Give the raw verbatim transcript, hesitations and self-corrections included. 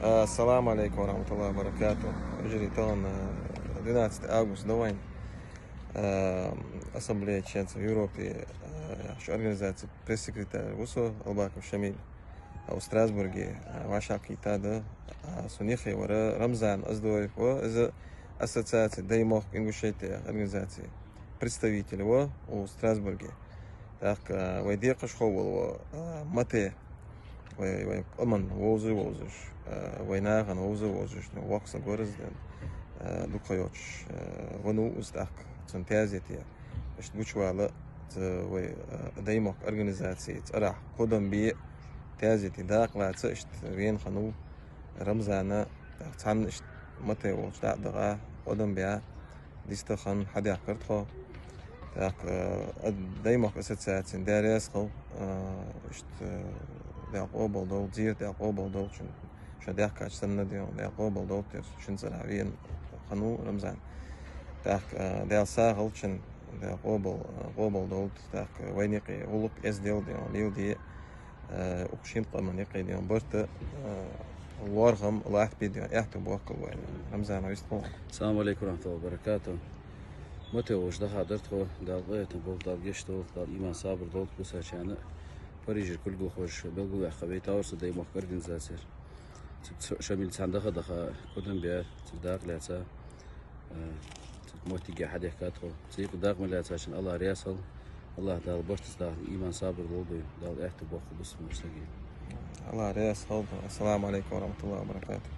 Ассаламу алейкум ва рахматуллахи ва баракатух. Вежарий, тахан, э, двенадцатое августа да вайна. Э, Ассамблея чеченцев Европы, э, яхача организаци пресс-секретарь ва со, Албаков Шамиль. А, ва Страсбурге, а, вӀашагӀкхийттад, а, сона юхе вар Рамзан Оздоев ва, из ассоциаци «Даймохк Ингушетия» организаци представитель ва ва Страсбурге. ТӀаккха, а, вай декхархо вола ва, а, Мате, вай, вай къаман вовзаш, вовзаш, а, вай нахана вовзаш, вовзаш, ну, воккха саг вар из, а, дукха йоацаш, а, венав из. ТӀаккха цун таьзете иштта гучавала, цу вай, а, «Даймохк» организаци цӀерагӀа кхо дам бе, таьзете дакъа лаца иштта вена хиннав Рамзан, тӀаккха цхьана иштта Мате волча дӀа а даха, кхо дам баь, дистхинна хьадаьхкар тхо. ТӀаккха, а, «Даймохк» ассоциацина Даьла раьза хилва, а, иштта, а, Даьла къоабалдолда, зерат Даьла къоабалдолда шун, шо даьхкача санна, дий хьона, Даьла къоабалдолда, тӀаккха шун цӀерагӀа вена хиннав Рамзан. ТӀаккха, а, Даьла сагӀа хилда шун, Даьла къоабал-, а, къоабалдолда, тӀаккха вайна юкъе гӀулакх эздел, дий хьона, леладе, э, укх шин къаман юкъе, дий хьона, барт, э, лоархӀам латтабе, дий хьона, аьттув боаккхалба вайна. Рамзан, вистхила. Ассаламу алейкум ва рахматуллахи ва баракатух. Мате волча даха дар тхо, Дала къахетам болба, Дала гешт долда, Дала иман, сабар долда бусалбачарна. Парижера кулгалхоша белгалваьккха вай товарищество «Даймохк» организацера. Цига Шамиль цхьана даха а даха, кхо дам баь, цига дакъа лаьца, а, цига моттиге хьадаьхкад тхо. Цу юкъе дакъа ма лаьцачоа АллахӀ раьза хилва. АллахӀ Дала барт эца даха, иман, сабар лолда вайна. Дала аьттув боаккхалба бусалба сага. АллахӀ раьза хилва. Ассаламу алейкум ва рахматуллахи ва баракатух.